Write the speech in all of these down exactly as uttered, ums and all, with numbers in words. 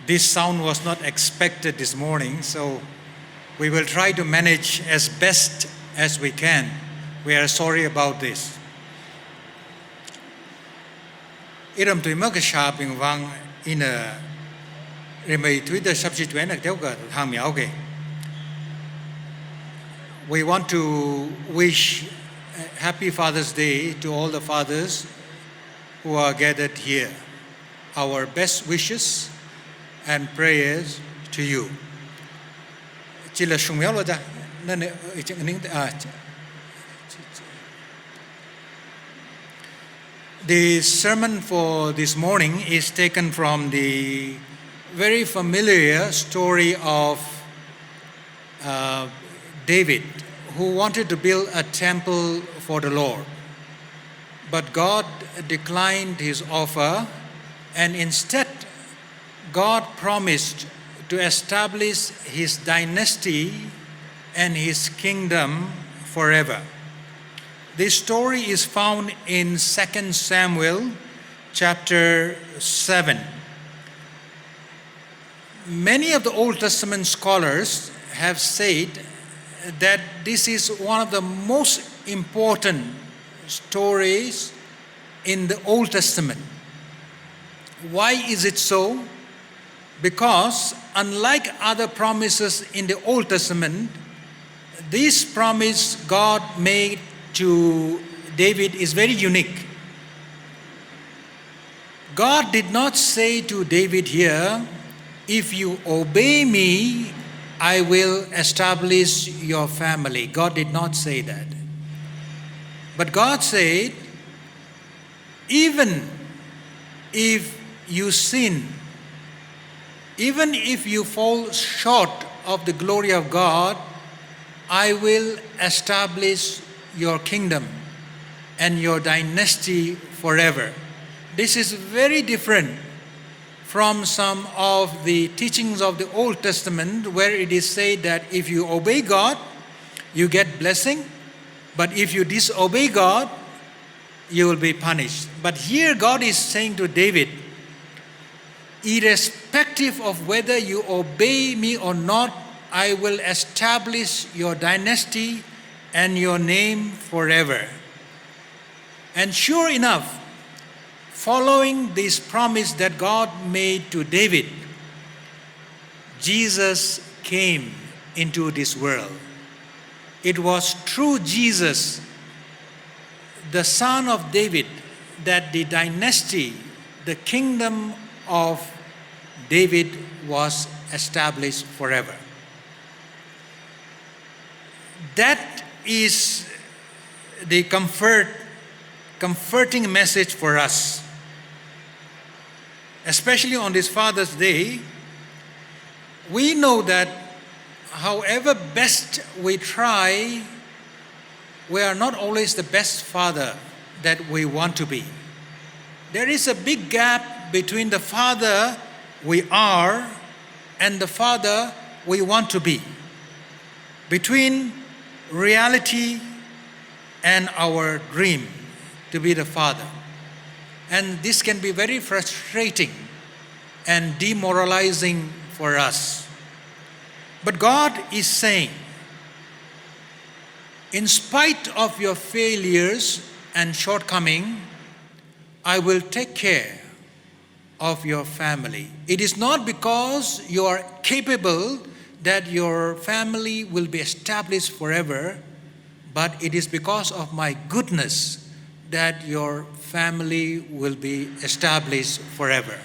This sound was not expected this morning, so we will try to manage as best as we can. We are sorry about this. Iram tui makashābing vang ina rimeithuida subject wena teoka hāngmihaoke. We want to wish a happy Father's Day to all the fathers who are gathered here. Our best wishes and prayers to you. Chila shungmihaolo da, nana, ah, The sermon for this morning is taken from the very familiar story of uh, David, who wanted to build a temple for the Lord. But God declined his offer, and instead, God promised to establish his dynasty and his kingdom forever. This story is found in Second Samuel chapter seven. Many of the Old Testament scholars have said that this is one of the most important stories in the Old Testament. Why is it so? Because unlike other promises in the Old Testament, this promise God made to David is very unique. God did not say to David here, "If you obey me, I will establish your family." God did not say that. But God said, "Even if you sin, even if you fall short of the glory of God, I will establish your kingdom and your dynasty forever." This is very different from some of the teachings of the Old Testament, where it is said that if you obey God, you get blessing, but if you disobey God, you will be punished. But here God is saying to David, "Irrespective of whether you obey me or not, I will establish your dynasty and your name forever." And sure enough, following this promise that God made to David, Jesus came into this world. It was through Jesus, the son of David, that the dynasty, the kingdom of David was established forever. That is the comfort, comforting message for us. Especially on this Father's Day, we know that however best we try, we are not always the best father that we want to be. There is a big gap between the father we are and the father we want to be, between reality and our dream to be the father. And this can be very frustrating and demoralizing for us. But God is saying, "In spite of your failures and shortcoming, I will take care of your family." It is not because you are capable that your family will be established forever, but it is because of my goodness that your family will be established forever.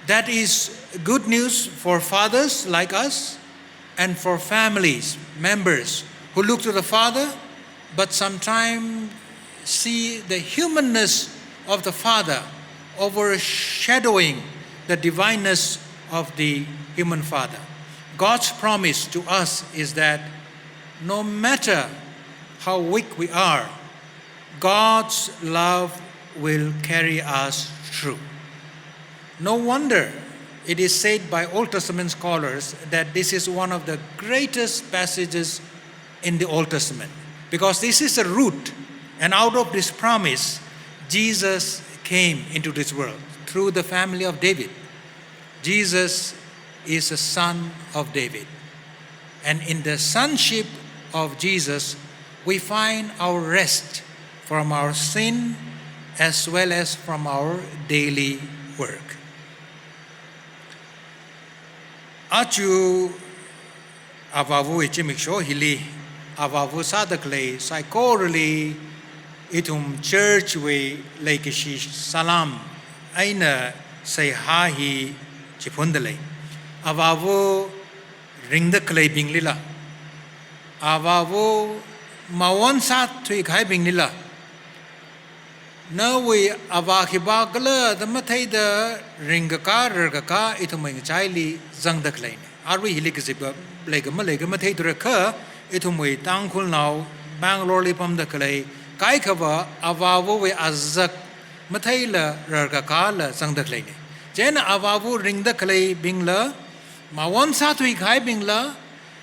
That is good news for fathers like us and for families, members who look to the father, but sometimes see the humanness of the father overshadowing the divineness of the human father. God's promise to us is that no matter how weak we are, God's love will carry us through. No wonder it is said by Old Testament scholars that this is one of the greatest passages in the Old Testament, because this is the root, and out of this promise, Jesus came into this world through the family of David. Jesus is a son of David. And in the sonship of Jesus, we find our rest from our sin as well as from our daily work. Aja Avāva zimiksho hili, Avāva sāda khalei saikorali ithum church wui leikashi salam eina seihā hi chiphunda lei. Avāva ringda khaleibinglila, Avāva mawon sāthui kahaibinglila, nawui avā khipākhala da matheida ringkakā rarkakā ithumwui ngachaili zangda khaleina. Arui hili kazip leikha maleikha matheithura kha, ithumwui Tangkhulnao Bangalore li pamda khalei kaikhava Avāvawui azak matheila rarkakāla zangda khaleina. Chieina Avāva ringda khaleibingla, mawon sāthui kahaibingla,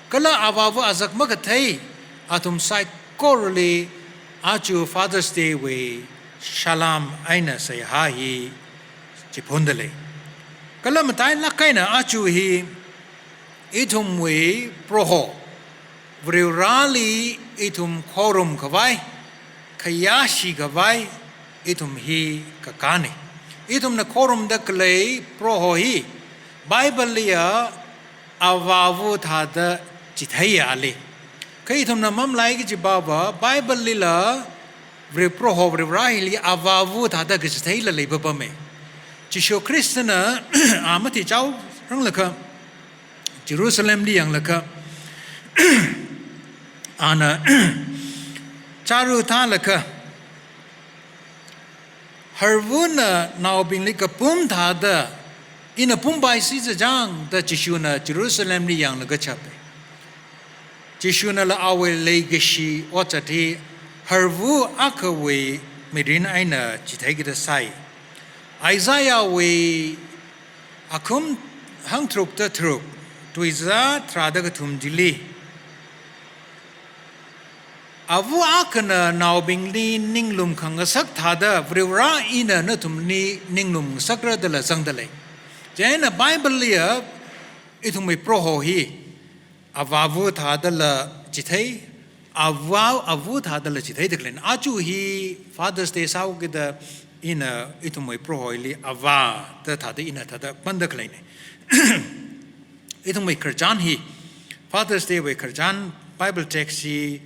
kala Avāva azak makathei athum saikorali aja Father's Day wui salam eina seihā hi chiphunda lei. Kala matailāk eina aja hi ithumwui Proho Varivarali ithum khorum khavai, khayāshi khavai, ithum hi kakāna. Ithumna khorumda khalei Proho hi Bible liya Avāva thāda chitheiya ali. Kha ithumna mamalai kaji pava, Bible lila Vari Proho Varivara hili Avāva thāda kachitheila leipapama. Jishu Khristana a mathichao ranglakha, Jerusalem li yanglaga, ana chāra thālaga, Harvana naobingli kapum thāda ina pumpai si zachang da Jishuna Jerusalem li yanglaga chapa. Jishu nala awui leikashi otsak hi Harva akhawui mirin eina chitheikida sai. Isaiah wui akhum hangtharukda tharuk, tuizā tharāda kathum chili, Ava akhana naobingli ninglum khangasak thāda Varivara ina nathumli ninglum ngasakra dala zangda lei. Chieina Bible liya ithumwui Proho hi Avāva thādala chithei, Avā, Ava thādala chitheida khaleina. Aja hi Father's Day sāhaokida ina ithumwui Proho hili Avā da thāda ina thāda panda khaleina. Ithumwui khararchan hi, Father's Day wui khararchan Bible text hi,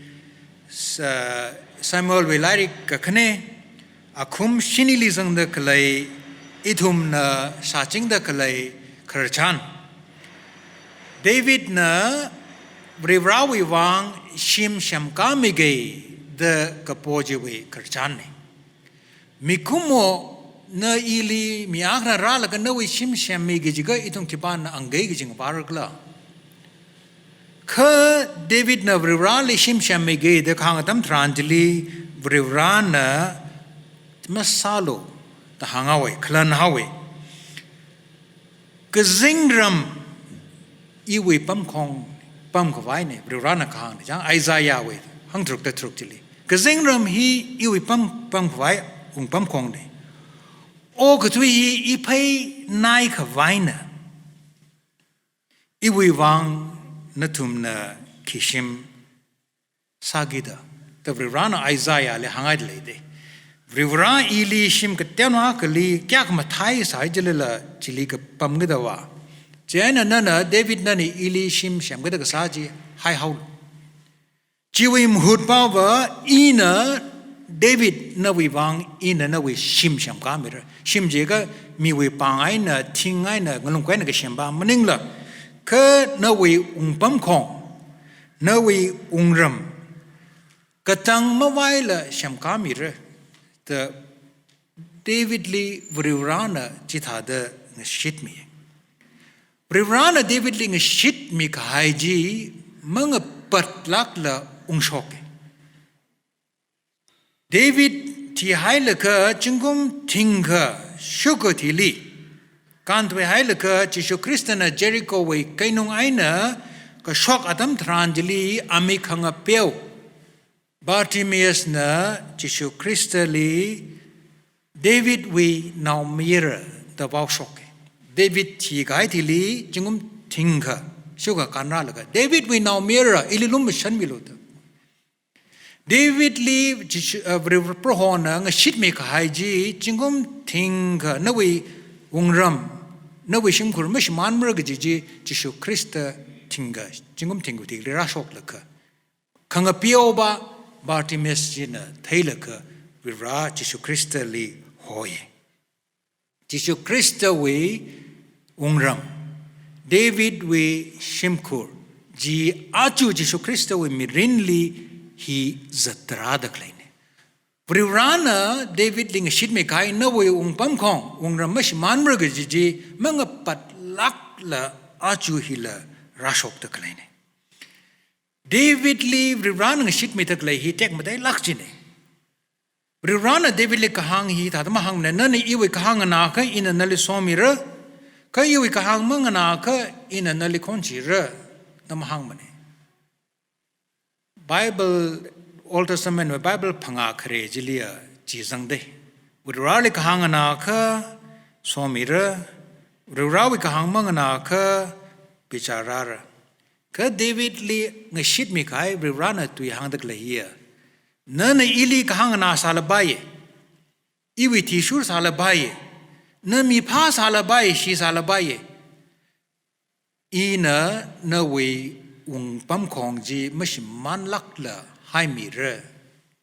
Sa-, Samuel wui lairik kakhane, akhum shinili zangda khalei, ithumna shāchingda khalei khararchan. Davidna Varivarawui vang shim semkāmiga da kapo chiwui khararchanna. Mikumo, na ili mi akhana rālaga nawui shim semmiga jiakha ithum khipāna angga kaji ngavārakhala. Kha Davidna Varivarali shim semmiga da kahāng atam tharan chili Varivarana masālu da hānghaowa, khalan haowa. Kazingram iwui pamkhong, pamkhavaina, Varivarana kahāngna chang, Isaiah wui hangtharukda tharuk chili. Kazingram hi iwui pam, pamkhavai, wungpamkhongna. Okathui hi iphei naikhavaina. Iwui vang nathumna khi shim sākida, da Varivarana Isaiahli hānghaida leida. Varivara ili shim kateonao akhali kayākha mathāi sāi chilala chili kapamkida va. Chieina nana David nana ili shim semkida kasā chi haihaolu. Chiwui mahut pava ina David nawui vang ina nawui shim semkāmira. Shim jiakha miwui pāng eina, thing eina, ngalungkha eina kasempa maningla, kha nawui wungpamkhong, nawui wungram, katang mavaila semkāmira da Davidli Varivarana chithāda ngashitmi. Varivarana Davidli ngashitmi kahai chi mangapatlākla ungshoka. David thihailaga zingkum thingkha shukha thili, kānthuihailaga Jishu Khristana Jerichowui keinung eina kashok atam tharan chili amik khangapeo Bartimaeusna Jishu Khristali Davidwui naomayara da vaoshoka. David thikahai thili zingkum thingkha shukha kanrālaga, Davidwui naomayara, ili lumashanmilu da. Davidli Jishu, uh, Vare-, Prohona ngashitmikahai chi zingkum thingkha nawui wungram, nawui shimkhur mashimānmara kaji chi Jishu Khrista thingkha, zingkum thingkha thili rāshoklaga, khangapeopa Bartimaeus china theilaga Vare Jishu Khristali hoi. Jishu Khristawui wungram, Davidwui shimkhur chi aja Jishu Khristawui mirinli hi zattarāda khaleina. Varivarana Davidli ngashitmikahai nawui wungpamkhong wungram mashimānmara kaji chi mangapatlākla aja hila rāshokda khaleina. Davidli Varivarana ngashitmida khalei hi tekmatailāk china. Varivarana Davidli kahāng hithāda mahāngmana, nana iwui kahāng nganākha ina nali somira, kha iwui kahāng manganākha ina nali khonchira, da mahāngmana. Bible, Old Testament wui Bible phangā khare chiliya chi zangda. Varivarali kahāng nganākha somira, Varivarawui kahāng manganākha bichar rāra. Kha Davidli ngashitmikahai Varivarana tui hāngda khalei hiya, nana ili kahāng nganāsālapaiya, iwui athishur sālapaiya, na mipha sālapai, shi sālapaiya, ina nawui wungpamkhong chi mashimānlākla haimira,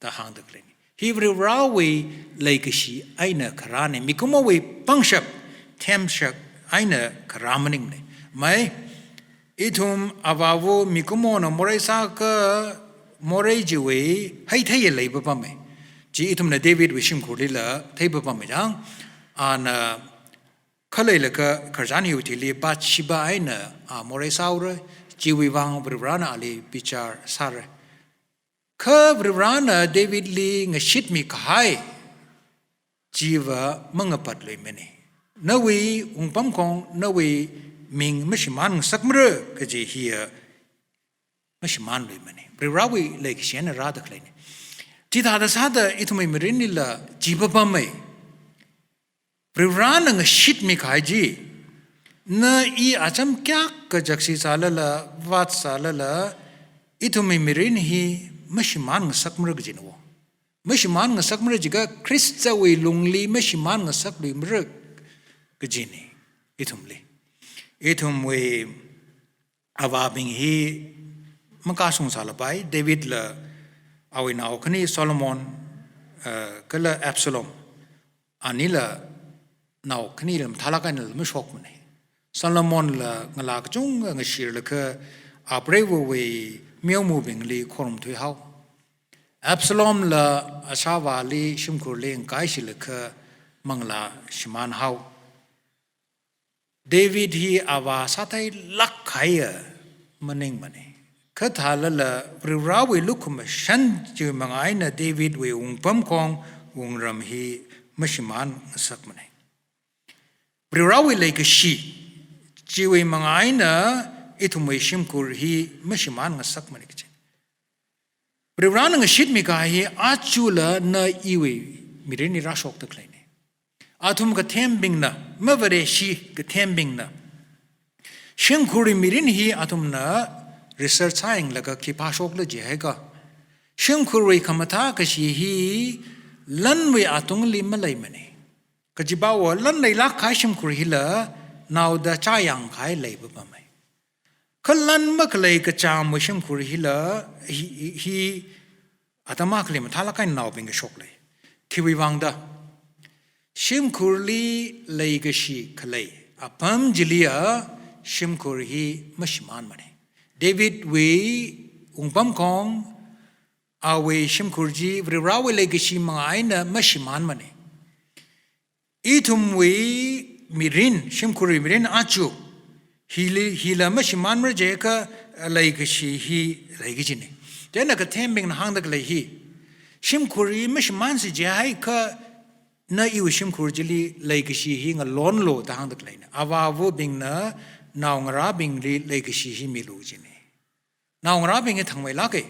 da hāngda khaleina. Hi Varivarawui leikashi eina kharāna, mikumowui pangshap, themshap eina kharā maningmana. Mai, ithum avāva mikumona morei sākha morei chiwui heitheiya leipapama. Chi ithumna Davidwui shimkhurlila theipapama chang, ana khaleilaga khararchan hiwui thili Bathsheba eina a morei sāhaora, chiwui vang Varivarana ali bichar sāra. Kha Varivarana Davidli ngashitmikahai chiva mangapatluimana. Nawui wungpamkhong, nawui ming mashimān ngasakmara kaji hiya mashimānluimana. Varivarawui leikashi eina rāda khaleina. Chithāda sāda ithumwui mirinlila chi papama. Varivarana ngashitmikahai chi, na i acham kayākha zakshi sālala, vāt sālala, ithumwui mirin hi mashimān ngasakmara kajina wo. Mashimān ngasakmara jiakha Khristawui lungli mashimān ngasakluimara kajina, ithumli. Ithumwui avābing hi makashung sālapai, Davidla awui nao khani Solomon, eh, kala Absalom, anila nao khanila mathālāk eina mashokmana. Solomonla ngalā kachungkha ngashirlaga apreiva̱wui meomabingli khorumthuihao. Absalomla ashāvāli shimkhurli ngakaishilaga manglā shimānhao. David hi avā sātheilāk kahaiya maningmana. Kha thālala Varivarawui lukhamashan chiwui manga eina Davidwui wungpamkhong wungram hi mashimān ngasakmana. Varivarawui leikashi chiwui manga eina ithumwui shimkhur hi mashimān ngasakmana kaji. Varivarana ngashitmikahai hi achula na iwui mirinli rāshokda khaleina. Athum kathembingna, mavareshi kathembingna, shimkhurwui mirin hi athumna research sāyanglaga khi phāshokla jihaikha, shimkhurwui khamathā kashi hi lanwui atungli maleimana. Kajiva lan leilāk kahai shimkhur hila naoda chāyangkahai leipapama. Kha lan makhalei kachamwui shimkhur hila hi, hi, hi atam akhali mathālāk eina naobing kashok lei. Khiwui vangda? Shimkhurli leikashi khalei apam chiliya shimkhur hi mashimānmana. Davidwui wungpamkhong, awui shimkhur chi Varivarawui leikashi manga eina mashimānmana. Ithumwui mirin, shimkhurwui mirin aja hili, hila mashimānmara jiakha leikashi hi lei kajina. Chieina kathembingna hāngda khalei hi, shimkhur hi mashimānsi jihaikha na iwui shimkhur chili leikashi hi ngalonlu da hāngda khaleina. Avāva̱bingna naongarābingli leikashi hi milu kajina. Naongarābing hi thangmeilāka.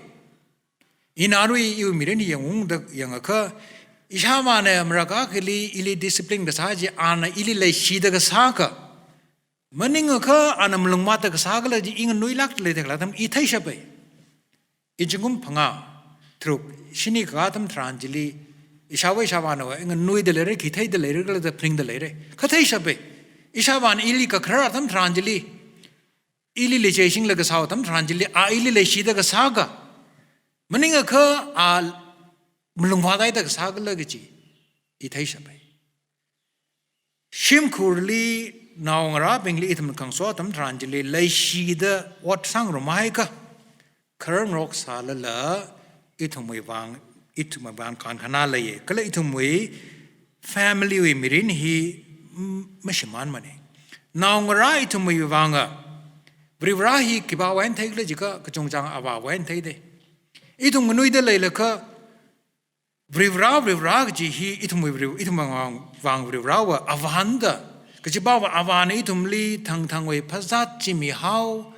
Ina arui iwui mirin yangungda yangakha, ishāvāna maraka akhali ili discipline kasā chi, ana ili leishida kasā kha, Maningakha ana malungvātda kasā khala chi i nganuilākda leida khalei atam i theishapai. I zingkum phangā, tharuk, shini kakā atam tharan chili, ishāvā ishāvānava i nganuida leira, khi theida leira khala da phaningda leira. Kha theishapai. Ishāvāna ili kakharar atam tharan chili, ili leicheishinglaga kasā atam tharan chili, a ili leishida kasā kha, maningakha a malungvātda kasā khala kaji i theishapai. Shimkhurli naongarābingli ithum khangaso atam tharan chili leishida ot sāngarumhaiakha, khararngarok sālala ithumwui vang, ithumwui vang kankhana leiya. Kala ithumwui family wui mirin hi, mm, mashimānmana. Naongarā ithumwui vanga Varivarā hi khipāwui eina thei khala jiakha, kachungchang Avāwui eina theida. Ithum nganuida leilakha, Varivarā, Varivarā kaji hi ithumwui Vari-, ithumwui vang, vang Varivarāva Avāna da. Kachipāva Avāna ithumli thangthangwui phazāt chi mihao,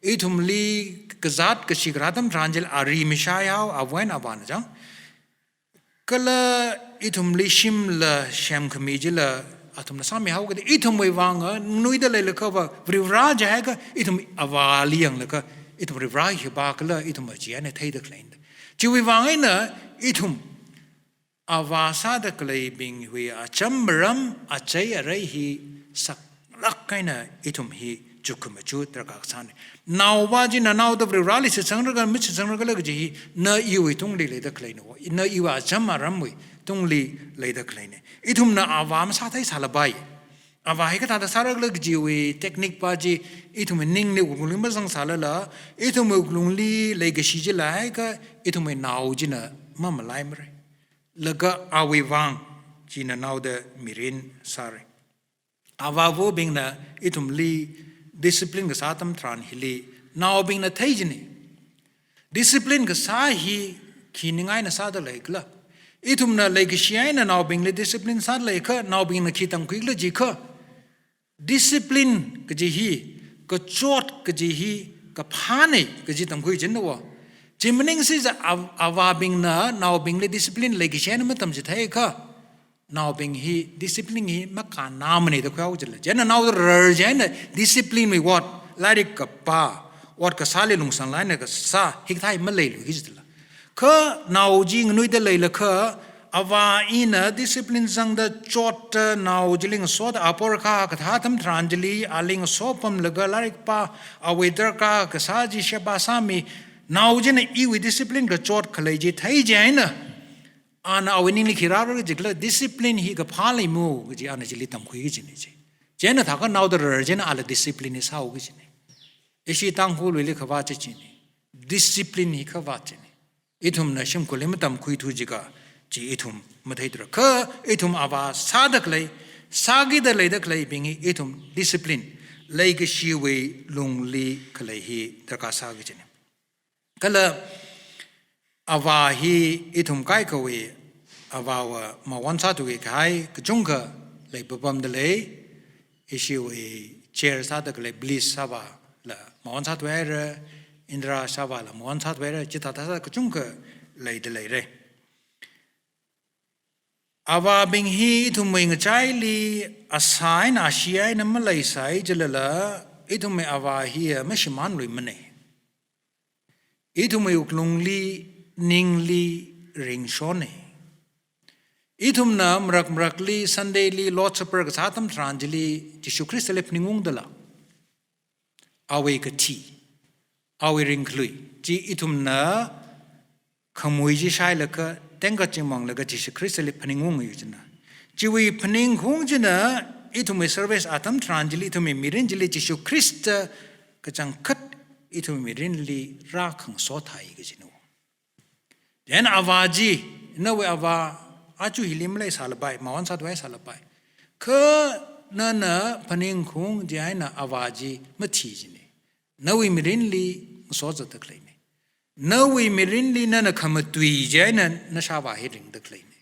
ithumli kazāt kashi kharā atam tharan chili ari mishaihao, Avā eina Avāna chang. Kala ithumli shimla semkhami chila athumna sāmihao kajida, ithumwui vanga nganuida leilakhava Varivarā jihaiakha, ithum Avāli yanglaga, ithum Varivarā hi khipā khala ithum chi eina theida khaleina. Chiwui vang eina ithum Avā sāda khaleibingwui acham maram, achei arei hi saklāk eina ithum hi chukkhamaja darkar sāna. Naova china naoda Varivarāli shitsangra khala mashitsangra khala kaji hi na iwui tungli leida khaleina. Na iwui acham aramwui tungli leida khaleina. Ithumna Avā masāthei sālapai. Avā hi kathāda sāra khala kajiwui technique pa chi ithumwui ningli wuklungli mazangsālala, ithumwui wuklungli leikashi chi leihaiakha, ithumwui nao china mamalaimara. Laga awui vang china naoda mirin sāra. Avāvabingna ithumli discipline kasā atam tharan hili naobingna thei jina. Discipline kasā hi khi ning eina sāda lei khala? Ithumna leikashi eina naobingli discipline sāda leiakha, naobingna khi tamkhui khala jiakha, discipline kaji hi, kachot kaji hi kaphāna kaji tamkhui jinnawa. Chi maningsi jiakha, av-, avābingna naobingli discipline leikashi eina matamchitheiakha, naobing hi discipline hi makānmana da khuihao jila. Chieina naoda rar chieina discipline wui ot, lairik kapā, ot kasāli lungsang eina kasā, hikathā hi maleilui kajila. Kha nao chi nganuida leilakha, avā ina discipline zangda chotda nao chili ngasoda apor kha kathā atam tharan chili ali ngasopamlaga lairik pā, awui darkar kasā chi sheba sāmi, nao china iwui discipline kachot khalei chi thei chieina, ana awui ningli khi rāra kajikhala, discipline hi kaphā leimo kaji ana chili tamkhui kajina chi. Chieina thākha naoda rar chieina ala discipline hi sāo kajina. Ishi Tangkhulwuili khavāt chi china. Discipline hi khavāt china. Ithumna shimkhurli matamkhuithu jiakha, chi ithum matheithura. Kha ithum avā sāda khalei, sākida leida khaleibing hi ithum discipline, leikashiwui lungli khalei hi darkar sā kajina. Kala avā hi ithum kaikhawui avāva mawon sāthuki kahai kachungkha leipapamda lei. Ishiwui chair sāda khalei Bliss sāvāla mawon sāthuihaira, Indra sāvāla mawon sāthuihaira, chithāthā sā kachungkha leida leira. Avābing hi ithumwui ngachaili asā eina ashee eina maleisai jilala, ithumwui avā hiya mashimānluimana. Ithumwui wuklungli, ningli ringshona. Ithumna marak marakli, Sunday li, Lord's Supper kasā atam tharan chili, Jishu Khristali phaningungdala, awui kathi, awui ringkhalui chi ithumna khamui chi shailaga, tengkaching manglaga Jishu Khristali phaningungayu china. Chiwui phaningkhaung china ithumwui service atam tharan chili, ithumwui mirin chili Jishu Khrista kachangkhat ithumwui mirinli rākhangaso thāi kajina. Then avā chi, nawui avā aja hili maleisālapai, mawon sāthuihaisālapai. Kha nana phaningkhaung chieina avā chi mathi jina. Nawui mirinli ngaso zatda khaleina. Nawui mirinli nana khamatui chieina nashāvā hi ringda khaleina.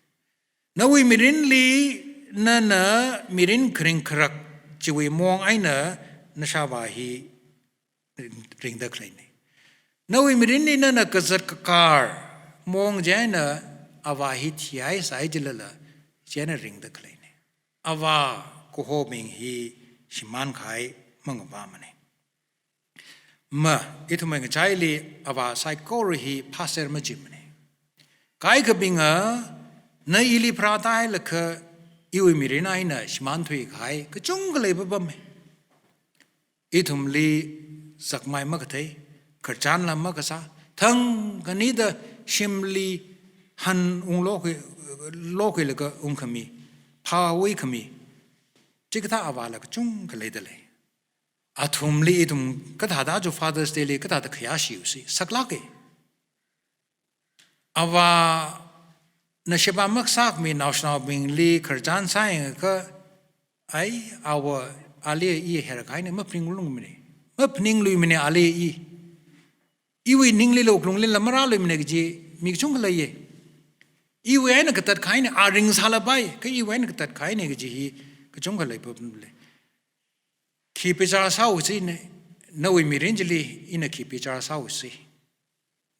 Nawui mirinli nana mirin kharing kharak chiwui mong eina nashāvā hi ring-, ringda khaleina. Nawui mirinli nana kazat kakar mong chieina avā hi thihaisai jilala, chieina ringda khaleina. Avā kahobing hi shimānkahai mangavāmana. Ma, ithumwui ngachaili avā saikora hi phāser majimana. Kaikhabinga, na ili pharātālakha iwui mirin eina shimānthuikahai kachungkha leipapama. Ithumli zakmai makathei, khararchanla makasā, thang khanida shimli han unglo khui, lokhuilaga ungkhami, phāwui khami, chikathā avāla kachungkha leidalei. Athumli ithum kathāda aja Father's Day li kathāda khayāshiusi, saklāka. Avāna sheba makasā khami naoshinaobingli khararchan sāyangakha, ai, ava, ali i herkahaina maphaninglungmana. Maphaningluimana ali i. Iwui ninglila wuklunglila marāluimana kaji mi kachungkha leiya. Iwui eina katatkhaina, a ringsālapai, kha iwui eina katatkhaina kaji hi kachungkha leipapamlei. Khi bichar sāusi ne, nawui mirin chili ina khi bichar sāusi.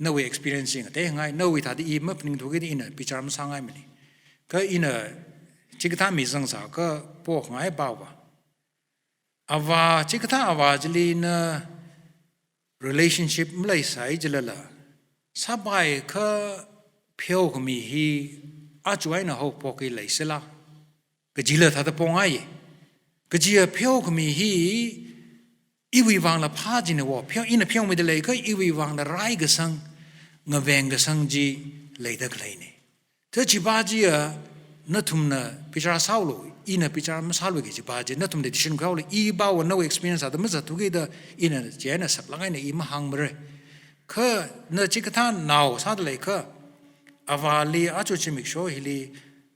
Nawui experience ngateingai, nawui thāda i maphaningthu kida ina bichar masāngaimana. Kha ina chikathā mi zangsākha pokngai pava. Avā, chikathā avā chili na relationship maleisai chilala, sāpaikha pheokhami hi aja eina haophoki leisila. Kajila thāda pongaiya. Kajiya pheokhami hi iwui vangla phā jina wo, pheo, ina pheomidalei kha iwui vangla raikasang, ngavengkasang chi leida khaleina. Thā chipa chiya nathumna bichar sāulu, ina bichar masālu kaji chipa chi, nathumna decision khuihaolu, i pava nawui experience thāda mazathu kida ina chieina saklāk eina i mahāngmara. Kha na chikathā nao sādalei kha, avāli aja zimiksho hili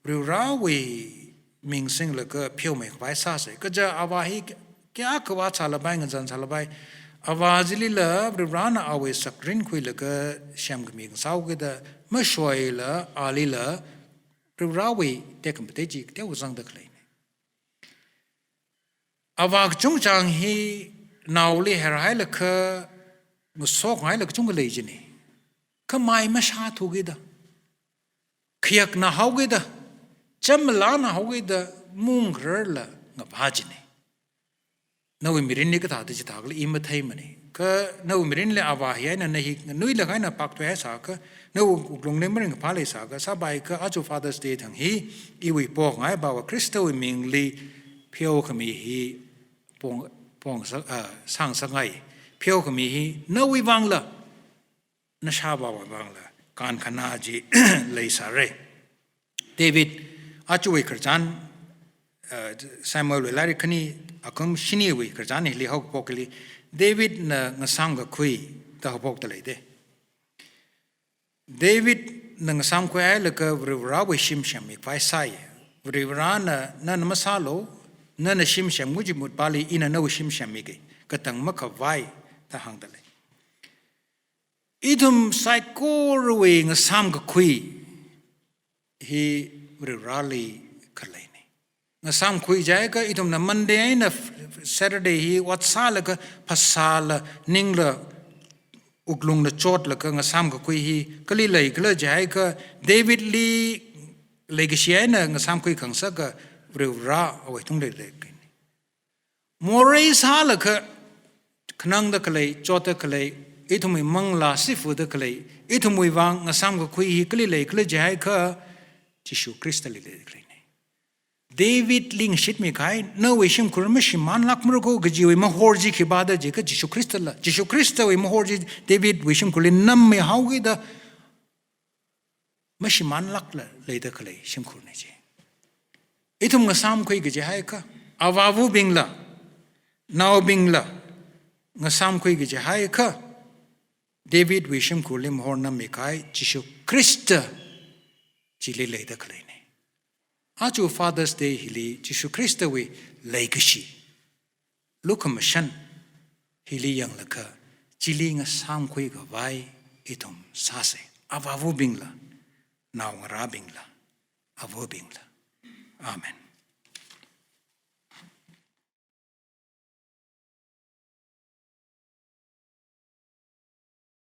Varivarāwui ming singlaga pheomeikhavai sāsa. Kaja avā hi kayākha vātsālapai, ngazan sālapai. Avā chilila Varivarāna awui sakrin khuilaga semkhami ngasāhaokida mashoila alila Varivarāwui tekhamatei chi kateo zangda khaleina. Avā kachungchang hi naoli herhailaga ngasokngaila kachungkha lei jina. Kha mai mashāthu kida, khayakna haokida, chamalāna haokida, mungkhararla ngavā jina. Nawui mirinli kathāda chithākhala i matheimana. Kha nawui mirinli avā hi eina na hi nganuilāk eina pakthuihaisākha, nawui wuklungli maringkaphā leisākha, sāpaikha aja Father's Day thang hi iwui pokngai pava Khristawui mingli pheokhami hi pong, pongsak, ah, sāngasakngai. Pheokhami hi nawui vangla, nashāpawui vangla kankhanā chi leisāra. David, ajawui khararchan, uh, Samuelwui lairik khani akhum shiniwui khararchan hili haokaphokli, Davidna ngasāmkakhui da haophokdalei da. Davidna ngasāmkhuihailaga Varivarāwui shim semmikhavai sāi. Varivarāna, nana masālu, nana shim semkhui chi mahut pali ina nawui shim semmiki, katang makhavai da hāngdalei. Ithum saikorawui ngasāmkakhui hi Varivarāli khaleina. Ngasāmkhui jiakha ithumna Monday eina Saturday hi ot sālaga phasāla ningla wuklungla chotlaga ngasāmkakhui hi kali leikhala jiakha Davidli leikashi eina ngasāmkhui khangasaka Varivarā awui tungli leikaina. Morei sālaga khanangda khalei, chotda khalei, ithumwui manglā sifuda khalei, ithumwui vang ngasāmkakhui hi kali leikhala jiakha Jishu Khristali leida khaleina. Davidli ngashitmikahai, nawui shimkhur mashimānlākmara ko kajiwui mahor chi khipā da jiakha Jishu Khristala. Jishu Khristawui mahor chi Davidwui shimkhurli nammihaokida mashimānlākla leida khalei shimkhurna chi. Ithum ngasāmkhui kajiakha, avāvabingla, naobingla, ngasāmkhui kajiakha, Davidwui shimkhurli mahor nammikahai Jishu Khrista chili leida khaleina. Aja Father's Day hili Jishu Khristawui leikashi, lukhamashan hili yanglaga, chili ngasāmkhuikhavai ithum sāsa, avāvabingla, naongarābingla, avabingla. Amen.